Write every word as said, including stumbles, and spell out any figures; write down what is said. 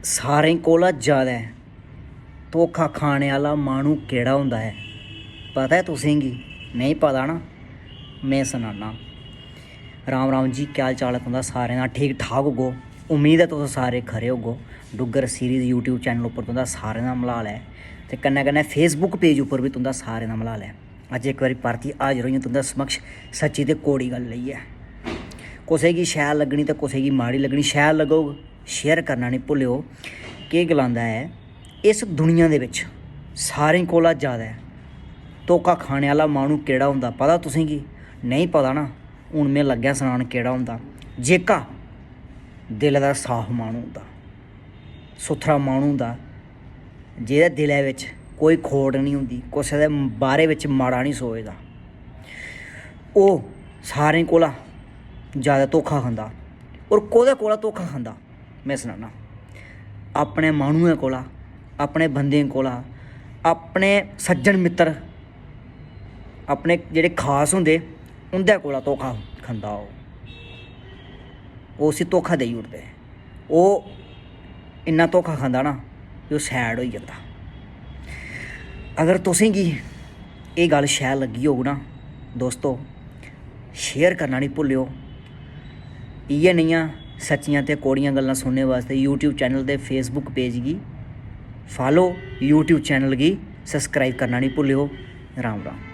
सारें कोला ज्यादा धोखा खाने आह्ला माह्नू केह्ड़ा होंदा ऐ, पता ऐ तुसेंगी? नेईं पता ना, में सनाना। राम राम जी, क्या हाल चाल ऐ तुं'दा सारें दा? ठीक ठाक होगो, उम्मीद ऐ तुस सारे खरे होगो। डुग्गर सीरीज YouTube चैनल उप्पर तुं'दा सारें दा मलाल ऐ ते कन्नै कन्नै Facebook पेज उप्पर बी तुं'दा सारें दा मलाल ऐ। अज्ज इक बारी परतियै हाजर होई आं तुं'दे समक्ष सच्ची ते कौड़ी गल्ल लेइयै। कुसै गी शैल लग्गनी ते कुसै गी माड़ी लग्गनी। शैल लग्गग, शेयर करना निं भुल्लेओ। केह् गलांदा ऐ, इस दुनिया दे बिच सारें कोला ज्यादा धोखा खाने आह्ला माह्नू केह्ड़ा होंदा, पता तुसेंगी? नेईं पता ना, हून में लग्गेआ सनान केह्ड़ा होंदा। जेह्का दिलै दा साफ माह्नू होंदा, सुथरा माह्नू होंदा, जेह्दे दिलै बिच कोई खोट निं होंदी, कुसै दे बारे बिच माड़ा निं सोचदा, ओह् सारें कोला ज्यादा धोखा खंदा। और कोह्दे कोला धोखा खंदा, में सनाना, अपने माह्नुएं कोला, अपने बंदें कोला, अपने सज्जन मित्तर, अपने जेह्ड़े खास होंदे, उं'दे कोला धोखा खंदा ओह्। ओह् उसी धोखा देई ओड़दे। ओह् इन्ना धोखा खंदा ना कि ओह् सैड होई जंदा। अगर तुसेंगी एह् गल्ल शैल लग्गी होग ना दोस्तो, शेयर करना निं भुल्लेओ। इ'यै नेहियां सच्चियां ते कौड़ियां गल्लां सुनने बास्तै YouTube चैनल ते Facebook पेज गी फॉलो, YouTube चैनल गी सब्सक्राइब करना निं भुल्लेओ। राम राम।